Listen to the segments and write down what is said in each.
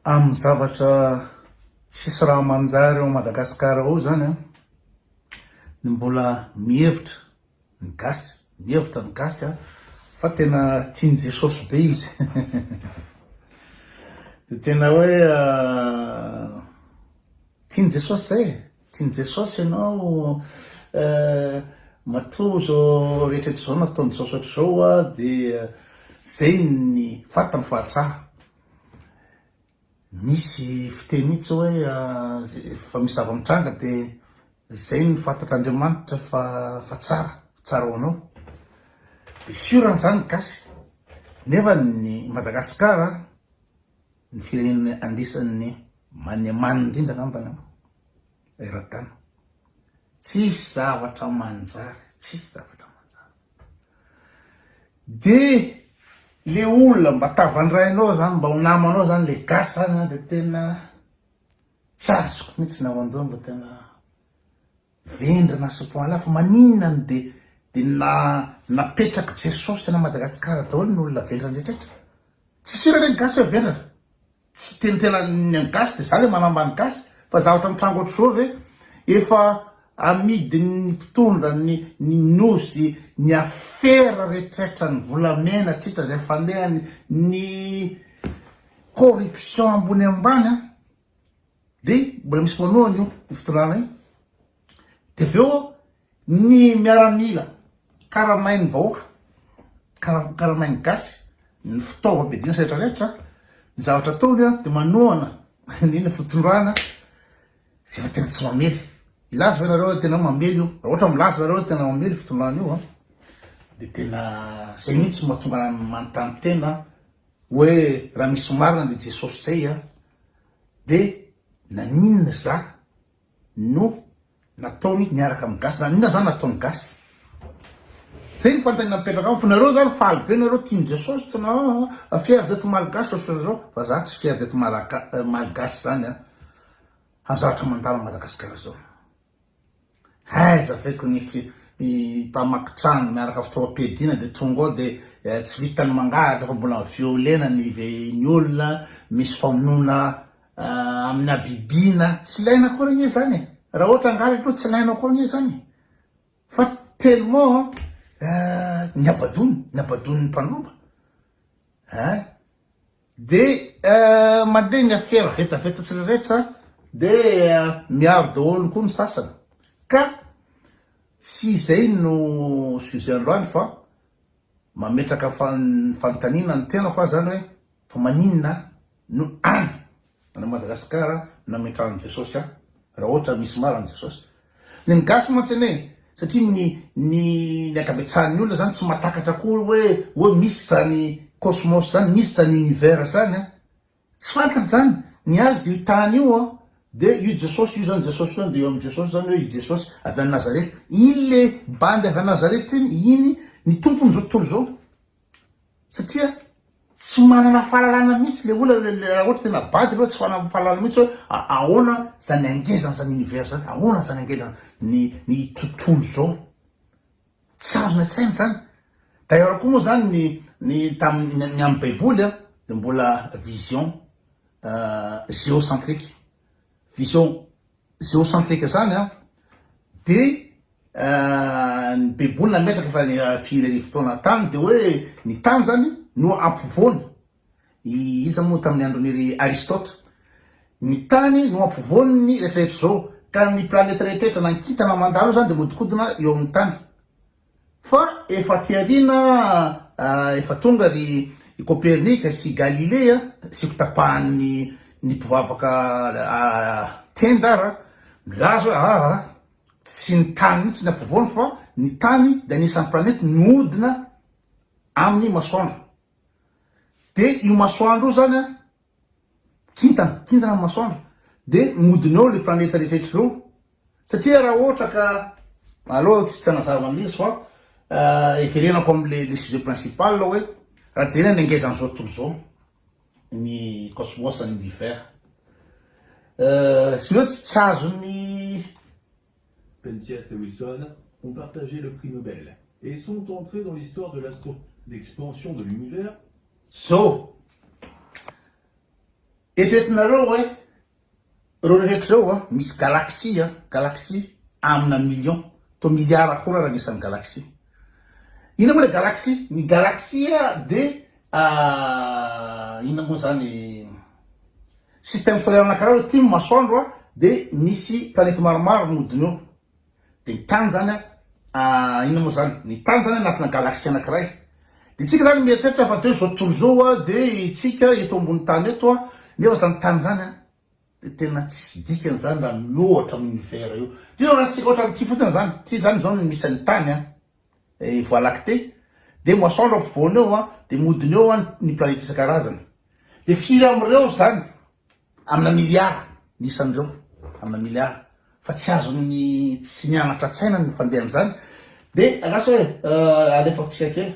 Amin'ny zavatra tsisy raha manjary ao Madagascar ao zany an, ny mbola mihevitra ny gasy, mihevitra ny gasy an, fa tena tian'i Jesosy be izy. De tena hoe tian'i Jesosy zay e, tian'i Jesosy ianao matoa zao rehetra rehetra zao nataon'i Jesosy ohatr'izao an, de zay ny fantany fa tsara. Misy fiteny mihitsy hoe fa misy zava-mitranga dia izay no fantatr'Andriamanitra fa fa tsara, tsara ho anao. Dia sûr an'izany ny gasy. Nefa ny Madagascar ny firenena anisan'ny maniamanina indrindra angambany eran-tany. Tsisy zavatra manjary, tsisy zavatra manjary. De le olona mba tavandrainao zany, mba ho namanao zany le gasy zany an, de tena tsy azoko mihitsy ny ao an-doha mba tena vendrana à ce point là, fa maninona no de de na napetrak'i Jesosy any Madagascar daholo ny olona vendrana rehetra? Tsy sûr anie ny gasy hoe vendrana. Tsy teny tena ny an'ny gasy de za le manambany gasy fa zavatra mitranga ohatr'izao ve efa amidin'ny mpitondra ny ny nosy ny afera retraitra ny volamena tsy hita zay fandehany ny corruption ambony ambany an de mbola misy manohana io io fitondrana io de avy eo Ny miaramila karamain'ny vahoaka, karamain'ny gasy, ny fitaovam-piadiana sy rehetra rehetra, ny zavatra ataony dia manohana ny inona fitondrana izay efa tena tsy mamely. Hilaza ve nareo hoe tena mamely io? Raha ohatra milaza nareo hoe tena mamely io fitondrana io an, dia tena zay mihitsy no mahatonga anah manontany tena hoe raha misy marina le Jesosy zay an, dia naninona za no nataony niaraka amin'ny gasy zany inona zany nataony gasy zay ny fanontaniana mipetraka amiko nareo zany faly be nareo tian'i Jesosy tena ah, fier d'être malgache sao zao fa za tsy fier d'être malaga malgache zany a hazatra mandalo Madagasikara zao aiza ve ko nisy mpamaky trano miaraka fitaovam-piadiana de tonga ao de tsy vitany mangalatra fa mbola violena ny ny olona misy famonoana Amin'ny habibiana tsy ilaina akory anie izany e! Raha ohatra angalatra aloha tsy ilaina akory anie izany e! Fa tellement ny habadoany, ny habadoan'ny mpandroba ein! De mandeha ny afera vetaveta tsy rehetra de miaro daholo koa ny sasany ka tsy izay no sujet androany fa mametraka fanontaniana ny tenako aho zany hoe fa maninona no any any Madagascar nametrahan'i Jesosy ahy raha ohatra misy marina Jesosy. Ny ny gasy mantsy anie satria ny ny ny ankabetsahan'ny olona zany tsy mahatakatra akory hoe hoe misy zany cosmos zany, misy zany univers zany an. Tsy fantany zany, ny azy de io tany io an, de io Jesosy io zany Jesosy io zany de eo amin'i Jesosy zany hoe i Jesosy avy any Nazareth, iny le bandy avy any Nazareth iny, iny ny tompon'izao tontolo izao. Satria tsy manana fahalalana mihitsy le olona raha ohatra tena bady aloha tsy manana fahalalana mihitsy hoe ahoana zany angezana zany univers zany, ahoana zany angezana ny ny tontolo zao. Tsy azony an-tsaina zany. D'ailleurs koa moa zany ny ny tamin'ny ny amin'ny baiboly a de mbola vision géocentrique. Vision géocentrique zany a de Ny baiboly nametraka efa firy arivo taona tany de hoe ny tany zany no ampovoany, iza moa tamin'ny andron'i ry Aristote, ny tany no ampovoan'ny retraretra zao, ka ny planeta rehetraretra na ny kintana mandalo zany de miodikodina eo amin'ny tany, fa efa aty aoriana efa tonga ry Copernic sy Galilée sy kotapahan'ny ny mpivavaka tenda ara milaza hoe aa Tsy ny tany mihitsy ny ampovoany fa ny tany dia anisan'ny planety mihodina amin'ny masoandro. Dia io masoandro io zany an, kintana, kintana ny masoandro, dia mihodina eo le planeta rehetra rehetra ireo. Satria raha ohatra ka, aleo tsy tsy hanazava an'ilay izy fa hiverenako amin'le le sujet principal hoe raha jerena ny hangezan'izao tontolo izao, ny cosmos, ny univers. Izy ireo tsy tsy azon'ny. Penzias et Wilson ont partagé le prix Nobel et sont entrés dans l'histoire de l'astro d'expansion de l'univers. Zao. Eritreretinareo hoe ireo rehetra ireo an, misy galaxie an, galaxie amina million, toa milliard akory ara ny isan'ny galaxie. Inona moa le galaxie? Ny galaxie dia inona moa zany, système solaire anakiray hoe ity ny masoandro an, dia misy planète maromaro mihodina eo. Dia ny tany zany an, inona moa zany, ny tany zany anatina galaxie anakiray. Dia tsika zany mieritreritra fa de zao tontolo zao an, de tsika eto ambony tany eto an, nefa zany tany zany an, de tena tsisy dikany zany raha miohatra amin'ny univers io. Ty zao raisitsika ohatran'ity fotsiny zany, ty zany zao no misy an'ny tany an, voie lactée, de masoandro ampovoany eo an, de mihodina eo an ny planète isan-karazany. De firy amin'ireo zany Amina milliard ny isan'ireo, amina milliard, fa tsy azon'ny tsy mianatra tsaina ny fandehan'izany, dia andraso hoe alefako tsika kely.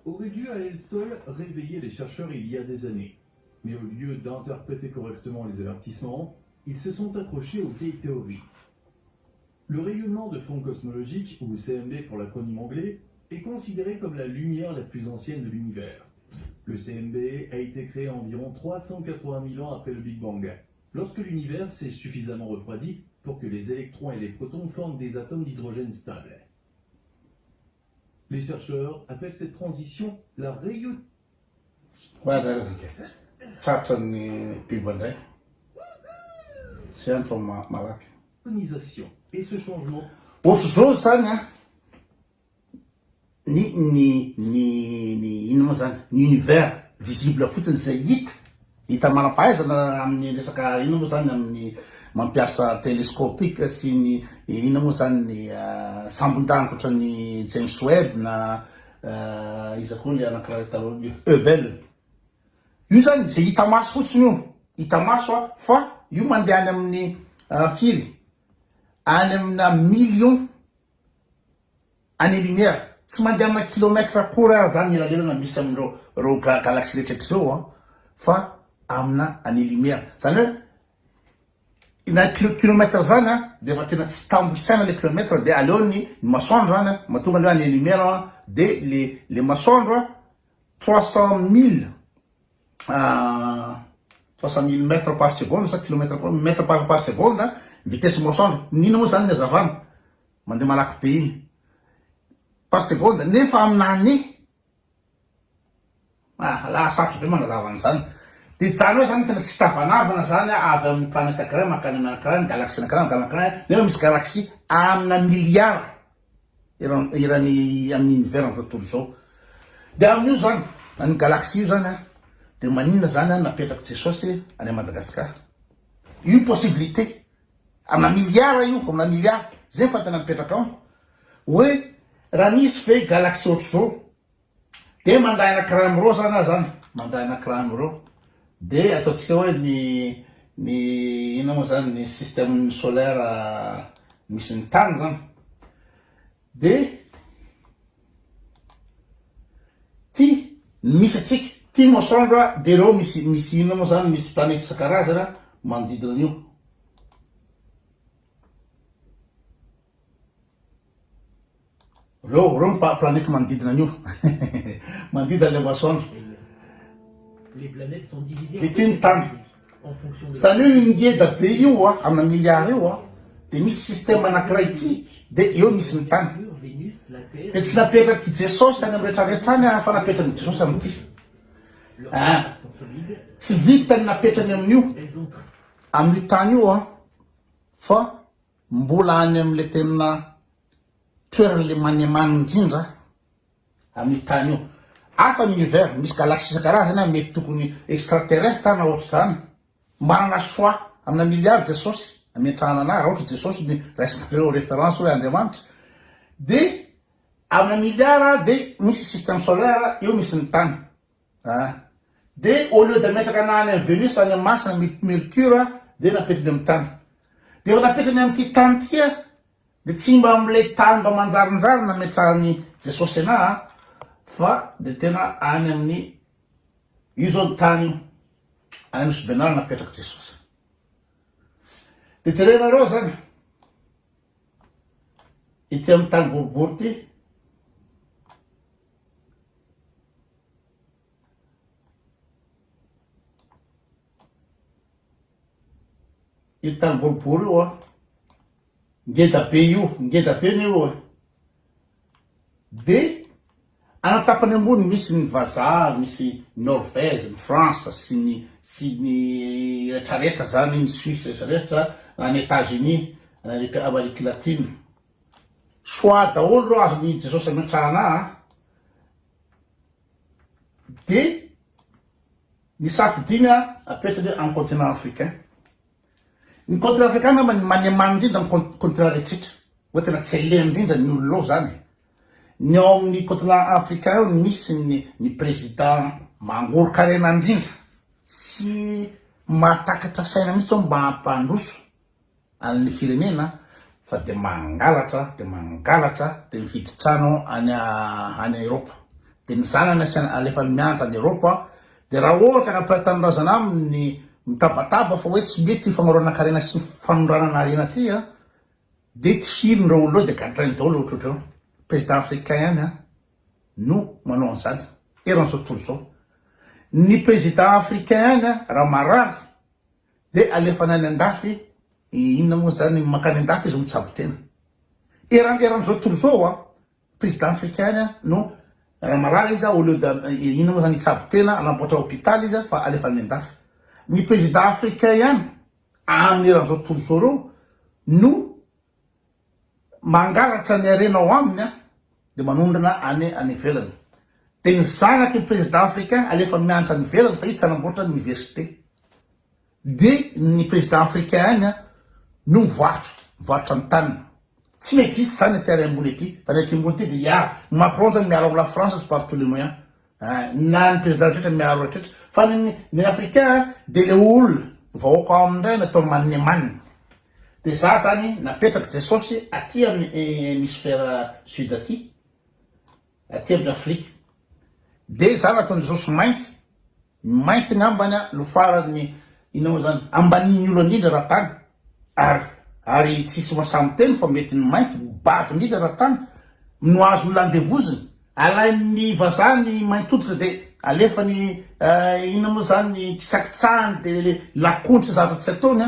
Aurait dû à elle seule réveiller les chercheurs il y a des années. Mais au lieu d'interpréter correctement les avertissements, ils se sont accrochés aux vieilles théories. Le rayonnement de fond cosmologique, ou CMB pour l'acronyme anglais, est considéré comme la lumière la plus ancienne de l'univers. Le CMB a été créé environ 380 000 ans après le Big Bang, lorsque l'univers s'est suffisamment refroidi pour que les électrons et les protons forment des atomes d'hydrogène stables. Les chercheurs appellent cette transition la rayon Et ce changement Ohatr'izao zany an, ny ny ny ny inona moa zany, ny univers visible fotsiny izay hita, hita manam-pahaizana amin'ny resaka inona moa zany amin'ny mampiasa telescopique sy ny inona moa zany ny sambon-danitra ohatran'ny James Webb na iza koa le anakiray taloha Hubble. Io zany izay hita maso fotsiny io, hita maso a, fa io mandeha any amin'ny firy? Any amina millions années lumière, tsy mandeha amina kilomètre akory ary zany ny elanelana misy amin'ireo ireo galaxies rehetra ireo an, fa amina années lumière, zany hoe na kilomètre zany an, de efa tena tsy tambo isaina le kilomètre, de aleo ny masoandro zany an, mahatonga le hoe années lumière an, de le le masoandro an, 300 000 300 000 mètres par seconde sa kilomètre mètre par par seconde vitesse masoandro, n'inona moa zany ny hazavana mandeha malaky be iny par seconde nefa amina année ah la sarotra be manazava an'izany de zany hoe zany tena tsy tavanavana zany avy amin'ny planète anankiray mankany amin'ny anankiray ny galaxie anankiray mankany anankiray nefa misy galaxie amina milliard eran eran'ny amin'ny univers amin'izao tontolo izao de amin'io zany amin'ny galaxie io zany an de maninona zany an napetrak'i Jesosy any Madagascar io possibilité amina milliard io amina milliard zay ny fantana mipetraka ao hoe raha nisy ve galaxie ohatr'izao de mandray anankiray amin'ireo zany aho zany mandray anankiray amin'ireo de ataontsika hoe ny ny inona moa zany ny système solaire misy ny tany zany de ty misy atsika ty masoandro a de reo misy misy inona moa zany misy planète isan-karazana manodidina an'io. Reo, reo ny planète manodidina an'io. Manodidina ilay masoandro. Ity ny tany. Zany hoe io ngeda be io a, amina milliard io a, de misy système anankiray ity, de eo misy ny tany. De tsy napetrak'i Jesosy any amin'ny retraretra any fa napetrak'i Jesosy amin'ity. Ah, tsy vita ny napetrany amin'io, amin'io tany io a, fa Mbola any amin'ilay tena toeran'ilay manemany indrindra amin'io tany io. Hafa ny univers, misy galaxies isan-karazany any, mety tokony extraterrestre na ohatr'izany. Manana choix amina milliards Jesosy ametrahana anah, raha ohatra Jesosy no raisinareo référence hoe Andriamanitra. Dia amina milliards dia misy système solaire, eo misy ny tany. Ah. De au lieu de ametraka ana any am Venus any am Mars any Mercure de napetrany am tany. De efa napetrany amty tany ty ah de tsy mba amle tany mba manjarinjary nametrahany Jesosy ana ah fa de tena any aminy io zao ny tany io any Nosy Benala napetraky Jesosy. De jerenareo zany ity am tany boribory ty. Io tany boribory io an, ngeda be io, ngeda be anie io e. De any an-tapany ambony misy ny vazaha, misy Norvège, ny France sy ny sy ny retraretra zany, ny Suisse retraretra, any Etats Unis, any Amerique Latine. Choix daholo reo azon'i Jesosy ametrahana an. De ny safidiny apetrany amin'ny continent africain. Ny continent africain angamba ny manemany indrindra amin'ny continent rehetrretra. Hoe tena tsy alehany indrindra ny olona ao zany e. Ny ao amin'ny continent africain ao no misy ny ny président mangoron-karena indrindra. Tsy mahatakatra saina mihitsy ao mba hampandroso. an'ny firenena fa dia mangalatra dia mangalatra dia mividy trano any any Europe dia ny zanany asiana alefany mianatra any Europe dia raha ohatra ka mpiray tanindrazana aminy mitabataba fa hoe tsy mety io famoronana karena sy fanondranana harena ty a dia tifiriny ireo olona ireo dia gadrainy daholo ohatrohatr'ireo président africain ihany a no manao an'izany eran'izao tontolo izao ny président africain ihany a raha marary De alefany any andafy, inona moa zany, mankany andafy izy mitsabo tena. Eran eran'izao tontolo izao an, président africain any no raha marary izy au lieu de inona moa zany hitsabo tena, hanamboatra hôpital izy fa alefany any andafy. Ny président africain ihany amin'ny eran'izao tontolo izao ireo no Mangalatra ny harena ao aminy an, dia manondrana any any ivelany. Dia ny zanaky ny président africain alefa mianatra any ivelany fa izy tsy hanamboatra ny université. Dia ny président africain any an no mivarotra, mivarotra ny taniny. Tsy mi-existe zany aty ary ambony aty, fa ny aty ambony aty dia hiaro. Ny Macron zany miaro am la France par tous les moyens. Na ny président rehetra miaro rehetra fa ny ny africain dia le olona vahoaka ao aminy indray no atao manimanina dia za zany napetraky Jesosy aty amin'ny hémisphère sud aty aty amin'ny Afrika dia za nataon'i Jesosy mainty Ny mainty ngambany no farany inona moa zany ambanin'ny olona indrindra raha tany ary ary tsisy mahasahy miteny fa mety ny mainty bado indrindra raha tany no azo olona andevozina alain'ny vazaha ny mainty hoditra de alefany inona moa zany kisakitsahany de lakondro sy zavatra tsy ataony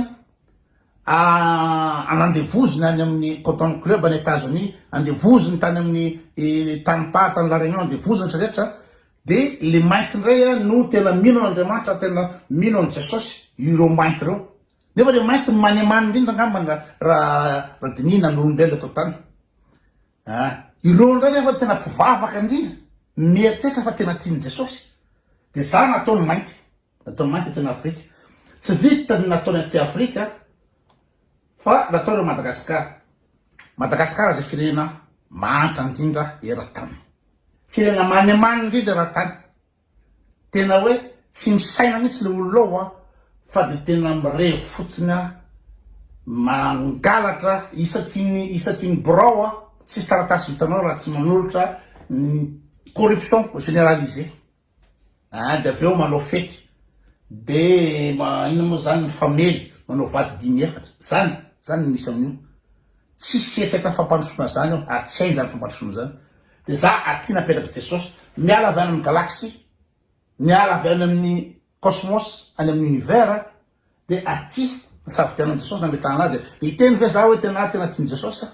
an anandevoziny any amin'ny cotton club any Etats-Unis andevoziny tany amin'ny tany part tany La Réunion andevoziny rehetra De le mainty ndray a no tena mino an Andriamanitra tena mino an'i Jesosy ireo mainty ireo. Nefa le mainty manemany indrindra angambany raha raha dinihina ny olombelona eto an-tany. Ah, ireo ndray nefa tena mpivavaka indrindra, mieritreritra fa tena tian'i Jesosy. De za nataony mainty, nataony mainty tena Afrika. Tsy vita ny nataony aty Afrika fa nataony ao Madagasikara. Madagasikara izay firenena mahantra indrindra eran-tany. Firenena manemany indrindra eran-tany. Tena hoe tsy misaina mihitsy le olona ao an, fa de tena mirevy fotsiny an, mangalatra isaky ny isaky ny birao an, tsisy taratasy vitanao raha tsy manolotra ny corruption généralisée. Ah de avy eo manao fety de ma inona moa zany mifamely manao vady dimy efatra zany zany no misy amin'io tsisy eritreritra fampandrosoana zany ao ary tsy hainy zany fampandrosoana zany de za aty napetrak'i Jesosy miala avy any amin'ny galaxie miala avy any amin'ny cosmos any amin'ny univers de aty nisafidianan'i Jesosy nametahana ahy de hiteny ve za hoe tena tena tian'i Jesosy aho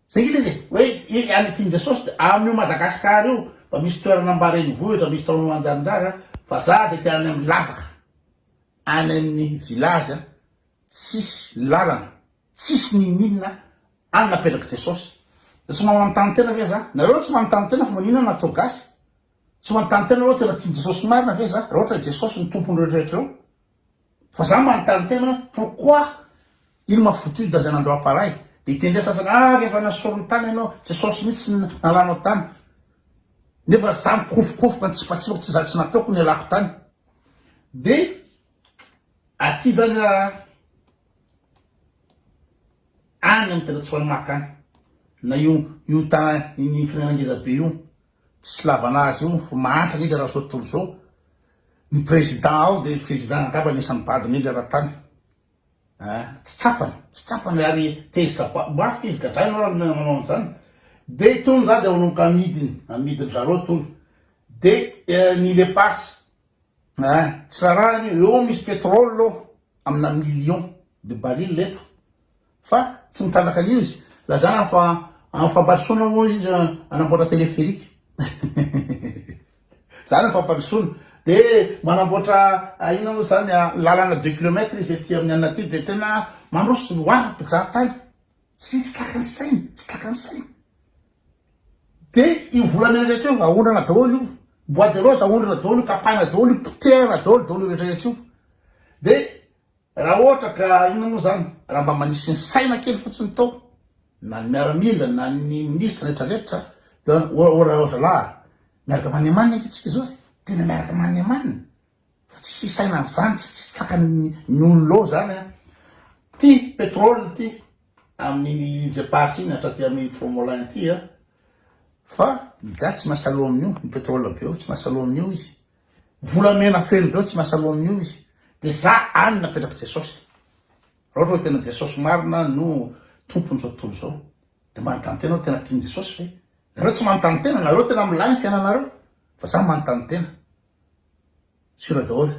Zay nge le izy e, hoe any tian'i Jesosy de amin'io Madagascar io mba misy toerana mba renivohitra, misy taona manjarinjary fa za de te any amin'ny lavaka, any amin'ny village tsisy lalana, tsisy ninoninona any napetrak'i Jesosy. De tsy mba manontany tena ve za? Nareo tsy manontany tena fa maninona natao gasy? Tsy manontany tena hoe tena tian'i Jesosy marina ve za? Raha ohatra i Jesosy no tompon'ireo rehetra ireo. Fa za manontany tena hoe pourquoi il m'a foutu dans un endroit pareil? De hiteny ndray sasany ah rehefa nasoriny tany ianao, Jesosy mihitsy nalanao tany. Nefa za mikofokofoka nitsipatsipaka tsy za tsy nataoko ny alako tany. De aty zany ah any amin'ny tena tsy maka any. Na io io tany iny firenena ngeza be io tsisy lavana azy io fa mahantra indrindra raha zao tontolo zao. Ny président ao dia président angamba anisan'ny bado indrindra eran-tany. Ah, tsy tsapany, tsy tsapany ary tezitra mafy izy, gadraina raha manao an'izany. Dia itony za dia manomboka amidiny, amidin-dry zareo itony. Dia eh, ny le passe, ah, tsy rarahany io, eo misy pétrole eo. Amina millions de barils eto fa tsy mitrandraka an'io izy. Lazana fa amin'ny fampandrosoana hoy izy hanamboatra téléphérique. Zany ny fampandrosoana. De manamboatra inona moa zany lalana deux kilomètres izy aty amin'ny anona aty de tena mandroso ho avy mpizaha tany. Satria tsy takan'ny saina, tsy takan'ny saina. De io volamena rehetra io ahondrana daholo io, bois de rose ahondrana daholo io, kapaina daholo io, potehina daholo daholo io rehetra rehetra io. De raha ohatra ka inona moa zany, raha mba manisy ny saina kely fotsiny tao, na ny miaramila na ny ministra rehetra rehetra, de ora zalahy, miaraka maniamanina ange tsika zao e, tena miaraka maniamanina. Fa tsisy isaina an'izany, tsisy takany ny olona ao zany an. Ty pétrole ty amin'iny îles Éparses iny hatraty amin'ny Tromelin ty an. Fa ny gasy tsy miasa loha amin'io, ny pétrole be eo tsy miasa loha amin'io izy. Volamena feno be eo tsy miasa loha amin'io izy. De za any napetrak'i Jesosy. Raha ohatra hoe tena Jesosy marina no tompon'izao tontolo izao. De manontany tena aho tena tian'i Jesosy ve? Nareo tsy manontany tena, nareo tena milay ny fiainanareo. Fa za manontany tena. Sur daholo.